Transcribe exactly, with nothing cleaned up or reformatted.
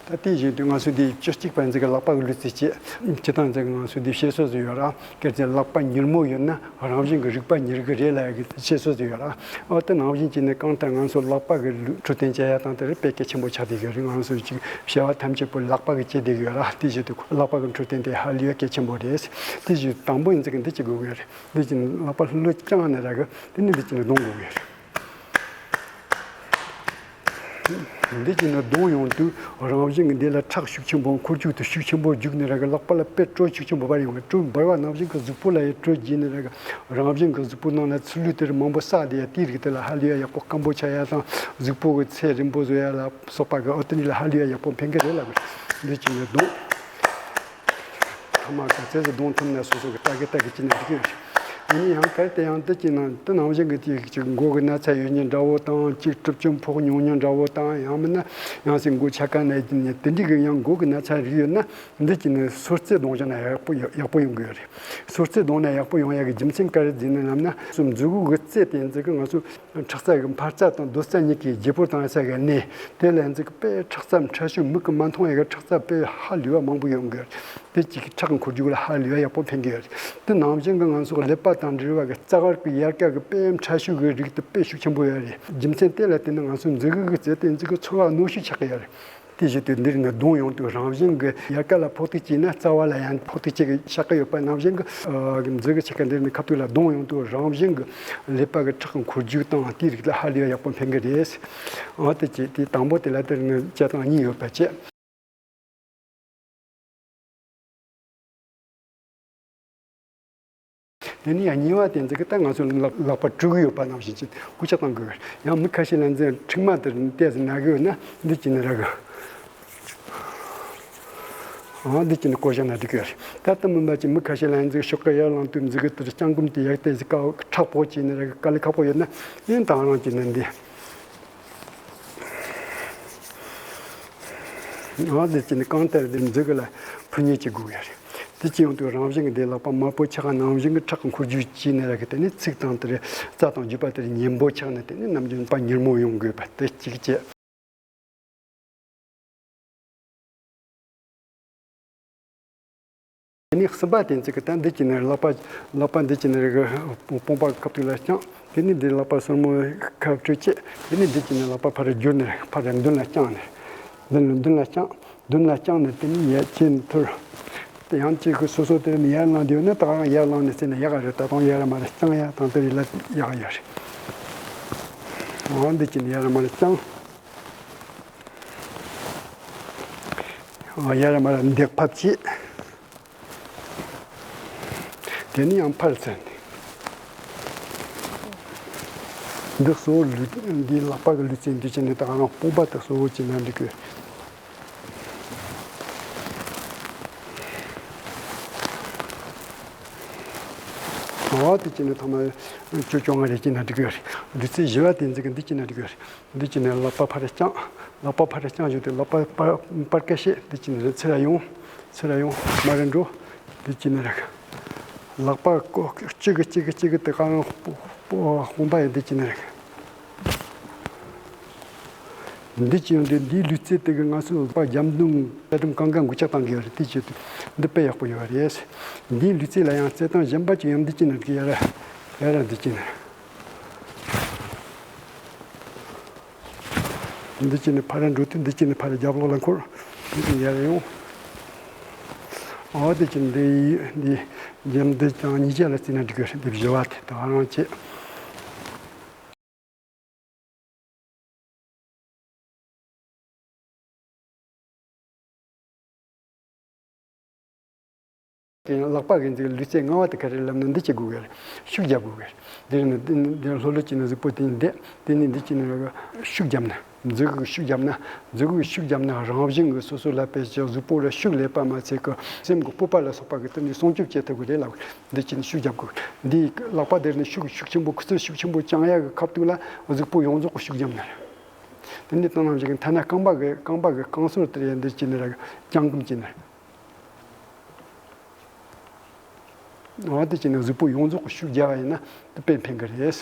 ད་དེ་བཞིན་དུ་ང་ཚོ་འདི་བཅུ་གཅིག་པ་འཛིན་གྱི་ལག་པ་གི་ལུས་རྩལ་བྱེད། སྤྱིར་བཏང་འཛིན་གྱི་ང་ཚོ་འདི་བཤད་སྲོལ་ཟིག་ཡོད་ར། སྐད་ཆ་ལག་པ་མྱུར་མོ་ཡོད་ན་རང་བཞིན་གྱི་རིག་པ་མྱུར་གི་རེད་ལབ་ཡ་གི་བཤད་སྲོལ་ཟིག་ཡོད་ར། འོ་དེ་ནང་བཞིན་གྱི་ནི་གང་ལྟར་ང་ཚོ་ལག་པ་གི་ལུ་འཕྲོད་བསྟེན་བྱེད་ཡ་དང་དེ་རིགས་དཔེ་གལ་ཆེན་པོ་ཆགས་བསྡད་ཡོད་རེད། ང་ཚོ་ཅིག་བྱ་བ་ཐམས་ཅད་པོ་ལག་པ་གི་བྱེད་བསྡད་ཡོད་ར། དེ་བཞིན་དུ་ལག་པ་གི་འཕྲོད་བསྟེན་དེ་ཧ་ལས་པ་གལ་ཆེན་པོ་རེད། དེ་བཞིན་དང་པོ་ཡིན་ཚེ་གི་འདི་བྱེད་དགོས་ཀྱི་རེད། འདི་བྱེད་ནི་ལག་པ་ལྷོད་ལྷོད་བརྐྱངས་ནས་ར་གི་དེ་ནི་འདི་བྱེད་ནི་གདོང་དགོས་ཀྱི་རེད། འདི་བྱས་ན་གདོང་ཡོང་དུས་རང་བཞིན་གྱི་འདི་ལ་ཁྲག་ཤུགས་ཆེན་པོ་འཁོར་རྒྱུག་དེ་ཤུགས་ཆེན་པོ་རྒྱུག་ནས་ར་གི་ལག་པ་ལ་དཔེ་དྲོད་ཤུགས་ཆེན་པོ་འབར་ཡོང་གི། དྲོད་འབར་བ་ནང་བཞིན་གྱི་གཟུགས་པོ་ལ་ཡང་དྲོད་རྒྱས་ནས་ར་གི་རང་བཞིན་གྱི་གཟུགས་པོ་ནང་ལ་ཚུལ་ལུས་དེ་རུ་མང་པོ་བསགས་དེ་ཡ་དེའི་རིགས་དེ་ལ་ཧ་ལས་ཡ་ཡག་པོ་སྐམ་པོ་ཆགས་ཡ་དང་གཟུགས་པོ་གི་ཚད་རིང་པོ་བཟོ་ཡ་ལ་སོགས་པ་གི་འོ་དེ་འདྲ་ལ་ཧ་ལས་ཡ་ཡག་པོ་ཕན་གི་རེད་ལབ་གི། འདི་བྱས་ན་གདོང་ཐ་མ་ག་ཚད་ཟིག་གདོང་ཐུམ་ནས་སོ་སོ་གི་ལྟ་གི་ལྟ་གི་ཅི་ནས་འགྲིག་གི་ཡོད་རེད། ཡིན་ཡང་གལ་ཏེ་ཡང་འདི་ཅི་ན་འདི་ནང་བཞིན་གི་ཅིག་ཅིག་མགོ་གི་ན་ཚ་ཡོད་མཁན་འདྲ་བོ་དང་ཅིག་གྲིབ་ཅུང་ཕོག་མྱོང་མཁན་འདྲ་བོ་དང་ཡང་མིན་ན་ཡང་སེ་མགོ་ཆག་ག་ནས་ཅི་ནས་དེ་འདྲི་གི་ཡང་མགོ་གི་ན་ཚ་རིགས་ཡོད་ན་འདི་ཅི་ནས་སོ་རྩེ་གདོང་བྱས་ན་ཡག་པོ་ཡོ་ཡག་པོ་ཡོང་གི་ཡོད་རེད། སོ་རྩེ་གདོང་ན་ཡག་པོ་ཡོང་ཡག་གི་རྒྱུ་མཚན་ག་རེ་ཟེར་ན་ལབ་ན་སོ་མཛུ་གུ་གི་རྩེ་དེ་ཚོ་གི་ང་ཚོ་ཁྲག་རྩ་གི་འཕར་རྩ་དང་རྡོལ་རྩ་གཉིས་ཀྱི་བརྗེ་སྤོར་བཏང་ས་གི་གནས་དེ་ལ་ཡང་ཚིག་དཔེ་ཁྲག་རྩ་ཕྲ་ཤོས་མིག་གིས་མ་མཐོང་ཡ་གི་ཁྲག་རྩ་དཔེ་ཧ་ལས་པ་མང་པོ་ཡོང་གི་ཡོད་རེད། དེ་གཅིག་གིས་ཁྲག་འཁོར་རྒྱུག་ལ་ཧ་ལས་པ་ཡག་པོ་ཕན་གི་ཡོད་རེད། དེ་ནང་བཞིན་གྱི་ང་ཚོ་ཀླད་པ་དང་འབྲེལ་བ་གི་རྩ་བར་གྱི་ཡལ་ག་གི་དཔེ་ཕྲ་ཤོས་ཀྱི་རིགས་དེ་དཔེ་ཤུགས་ཆེན་པོ་ཡོད་རེད། རྒྱུ་མཚན་དེ་ལ་བརྟེན་ནས་ང་ཚོ་མཛུ་གུ་གི་རྩེ་དེ་ཚིག་གི་ཚོར་བ་རྣོ་ཤོས་ཆགས་ཀྱི་ཡོད་རེད། དེ་བཞིན་དུ་འདིར་ནི་གདོང་ཡོང་དུས་རང་བཞིན་གྱི་ཡལ་ག་ལ་ཕོག་ཐུག་བྱས་ན་རྩ་བ་ལ་ཡང་ཕོག་ཐུག་བྱེད་ཀྱི་ཆགས་ཀྱི་ཡོད་པ་ནང་བཞིན་གྱི་མཛུ་གུ་ཆེ་ཁ་འདིར་ནི་ཁ་ཐུག་ལ་གདོང་ཡོང་དུས་རང་བཞིན་གྱི་ཀླད་པ་གི་ཁྲག་འཁོར་རྒྱུག་དང་དེའི་རིགས་ལ་ཧ་ལས་པ་ཡག་པོ་ཕན་གི་རེད། འོ་དེ་བྱས་དེ་དང་པོ་དེ་ལ་དེར་ནི་བྱེད་སྟངས་གཉིས་ཡོད་པ་བྱས། དེ་ནས་ཡང་གཉིས་པ་དེ་ཚོ་གི་ད་ང་ཚོ་ལག་ལག་པ་དཀྲུག་གི་ཡོད་པ་ནང་བཞིན་གྱི་སྐུ་ཆ་བཏང་དགོས། ཡང་མི་ཁ་ཤས་ལ་འཛིན་མཁྲིག་མ་དེར་ཏོག་ཙམ་ན་གི་ཡོད་ན་འདི་བྱས་ནས་ར་གི། ཨང་འདི་བྱས་ནས་བསྐོར་བཞག་ན་འགྲིག་གི་རེད། ད་ལྟ་མིན་པ་ཅིག་མི་ཁ་ཤས་ལ་འཛིན་ཤོག་ཁ་ཡར་ལངས་དུས་མཛུ་གུ་དེར་བརྐྱང་བསྐུམ་དེ་ཡག་ཏོག་ཙམ་དཀའ་ཁྲག་ཕོག་བྱས་ནས་ར་གི་དཀའ་ལས་ཁག་པོ་ཡོད་ན་ཡིན་དང་རང་བྱས་ནས་འདི། ང་འདི་བྱས་ནས་གང་ལྟར་འདི་མཛུ་གུ་ལ་ཕུ་ཉེ་བྱེད་དགོས་ཡ་རེད། འདི་བྱས་ཡོང་དུས་རང་བཞིན་གྱི་འདི་ལག་པ་དམར་པོ་ཆགས་ནང་བཞིན་གྱི་ཁྲག་འཁོར་རྒྱུག་བྱས་ནས་ར་གི་དེ་ནས་ཚིགས་དང་དེར་རྩ་དང་རྒྱུས་པ་དེར་ཉན་པོ་ཆགས་ནས་དེ་ནས་ནམ་རྒྱུན་པ་མྱུར་མོ་ཡོང་དགོས་པ་དེ་གཅིག་བྱས། དེ་ནས་གསུམ་པ་དེ་ཚིག་གི་ད་འདི་བྱས་ནས་ལག་པ་ལག་པ་འདི་བྱས་ནས་ར་གི་དཔུང་པ་ཁ་ཐུག་ལ་བརྐྱངས། དེ་ནས་འདི་ལག་པ་སོར་མོ་ཁ་སྤྲོད་བྱས། དེ་ནས་འདི་བྱས་ནས་ལག་པ་ཕར་བསྒྱུར་ནས་ཕར་མདུན་ལ་བརྐྱངས་ནས་མདུན་ལ་མདུན་ལ་བརྐྱངས། མདུན་ལ་བརྐྱངས་ནས་དེ་ནས་ཡར་ཕྱིན་ཐུར། དེ་ཡང་གཅིག་གི་སོ་སོ་དེ་ནས་ཡར་ལངས་དེ་ཡོད་ན་ད་རང་ཡར་ལངས་ནས་བྱས་ན་ཡག་ག་རེད། ད་དུང་ཡར་མར་བརྐྱང་ཡ་དང་དེ་རིགས་ལ་ཡག་ག་ཡོད་རེད། འོ་འདི་བྱས་ནས་ཡར་མར་བརྐྱངས། འོ་ཡར་མར་འདེགས་ཕབ་བྱས། དེ་ནས་ཡང་ཕར་ཚུར་ནས། འདི་གཙོ་བོ་ལུས་འདི་ལག་པ་གི་ལུས་རྩལ་འདི་བྱས་ནས་ད་ག་རང་དཔུང་པ་དེ་གཙོ་བོ་བྱས་ན་འགྲིག་གི། འོ་དེ་བྱས་ནས་ཐོག་མར་བཅུ་བཅོ་ལྔ་རེ་བྱས་ན་འགྲིག་གི་ཡོད་རེད། ལུས་རྩལ་བཞི་པ་དེ་འཛིན་གི་འདི་བྱས་ན་འགྲིག་གི་ཡོད་རེད། འདི་བྱས་ནས་ལག་པ་ཕར་བརྐྱངས། ལག་པ་ཕར་བརྐྱངས་བྱས་ཏེ་ལག་པ་པར་པར་ཀ་བཤད། འདི་བྱས་ནས་ཚུར་ཡོང་། ཚུར་ཡོང་། མར་འགྲོ། འདི་བྱས་ནས་རེད། ལག་པ་ཀོ་གཅིག་གི་གཅིག་གི་གཅིག་གི་དེ་ག་རང་དཔུང་པ་ཡིན་འདི་བྱས་ནས་རེད། འདི་བྱས་ཡོང་དུས་འདིའི་ལུས་རྩལ་དེ་གི་ང་ཚོ་ལག་པ་རྒྱབ་མདུན་ལྟ་དུམ་གང་ག་འགུལ་ལྕག་བཏང་གི་ཡོད་རེད། དེ་བྱས་ཏེ་འདི་དཔེ་ཡག་པོ་ཡོད་རེད། འདིའི་ལུས་རྩལ་ལ་ཡང་རྩེད་སྟངས་གཞན་པ་ཅིག་ཡང་འདི་བྱས་ནས་རེད། ཡར་ར་ཡར་ར་འདི་བྱས་ནས། འདི་བྱས་ནས་ཕར་འགྲོ་དུས་འདི་བྱས་ནས་ཕར་རྒྱབ་ལོགས་ལ་འཁོར། འདི་བྱས་ཡར་ཡོང་། འོ་འདི་བྱས་འདི་འདི་འདི་འདི་དང་གཉིས་ཆ་ལ་བརྩིས་ན་འགྲིག་གི་རེད། འདི་བཞི་བ་དེ་དང་རང་བྱེད། དེ་ཡང་ལག་པ་གི་འཛིན་ལུས་རྩལ་ལྔ་བ་དེ་ག་རེ་ལབ་ན་འདི་བྱེད་དགོས་གི་རེད། ཤུགས་རྒྱབ་དགོས་གི་རེད། འདིར་ནི་འདི་ནི་འདིར་ལྷོད་ལྷོད་བྱས་ནས་གཟུགས་པོ་དེ་ནི་འདེད། དེ་ནི་འདི་བྱས་ནས་ཤུགས་བརྒྱབ་ན། མཛུབ་གུ་ཤུགས་བརྒྱབ་ན། མཛུབ་གུ་ཤུགས་བརྒྱབ་ན་རང་བཞིན་གྱི་སོ་སོ་ལ་དཔེ་ཆ་གཟུགས་པོ་ལ་ཤུགས་སླེབས་པ་མ་ཚད་ཀྱི་སེམས་ཀྱི་སྤོབས་པ་ལ་སོགས་པ་གི་སྟེང་ནས་སྲུང་སྐྱོབ་བྱེད་ཐུབ་ཀྱི་རེད་ལབ། འདི་བྱས་ནས་ཤུགས་རྒྱབ་དགོས། འདི་ལག་པ་དེར་ནི་ཤུགས་ཤུགས་ཆེན་པོ་ཁུ་ཚུར་ཤུགས་ཆེན་པོ་བརྐྱང་ཡག་གི་ཁ་ཐུག་ལ་གཟུགས་པོ་ཡོངས་རྫོགས་ཀྱི་ཤུགས་བརྒྱབ་ན། དེ་འདི་ལྟ་ནང་བཞིན་གྱི་ཐ་ན་རྐང་པ་གི་རྐང་པ་གི་རྐང་སོར་དེར་ཡང་འདི་བྱས་ནས་ར་བརྐྱང་བསྐུམ་བྱས་ནས། འོ་དེ་བྱས་ནས་གཟུགས་པོ་ཡོངས་རྫོགས་ཀྱི་ཤུགས་རྒྱབ་པ་ཡིན་ན་དེ་དཔེ་ཕན་གི་རེད།